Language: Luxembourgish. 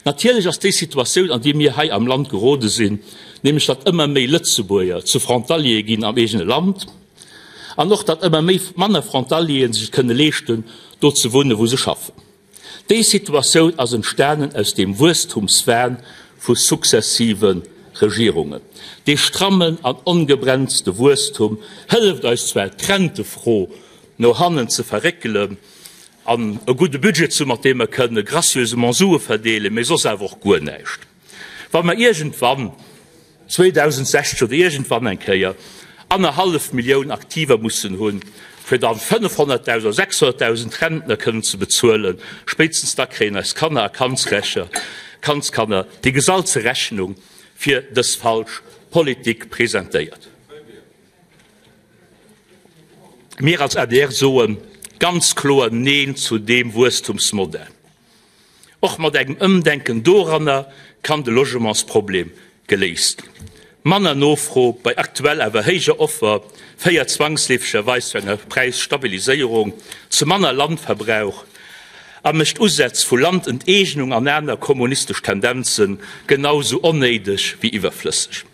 Natierlech ass déi Situatioun, an déi mir hei am Land gerode sinn, nämlech datt ëmmer méi Lëtzebuerger zu Frontaliere ginn am eegene Land an och datt ëmmer méi manner Frontalieren sech et kënne leeschten, do ze wunnen, wou se schaffen. Déi Situatioun ass entstanen aus deem Wuesstumswahn vu successive Regierungen. Dee strammen an ongebremste Wuesstum hëlleft eis zwar, d'Rentefro no hannen ze verréckelen an e gudde Budget ze hunn, mat deem mer kënne gracieusement Sue verdeelen, mee soss awer och guer näischt. Wa mer iergendwann, 2060 oder iergendwann eng Kéier, annerhallef Millioun Aktiver mussen hunn, fir dann 500.000 oder 600.000 Rentner kënnen ze bezuelen, spéitstens da kréien eis Kanner a Kandsrecher, Kandskanner déi gesalze Rechnung fir dës falsch Politik presentéiert. Mir als adr soe ganz kloer Neen zu deem Wuesstumsmodell. Och mat engem Ëmdenken doranner kann de Logementsproblem geléist ginn. Manner Nofro bei aktuell awer héijer Offer féiert zwangsleefegerweis zu enger Präisstabiliséierung, zu manner Landverbrauch a mécht Usätz vu Landenteegnung an aner kommunistesch Tendenze genau sou onnéideg wéi iwwerflësseg.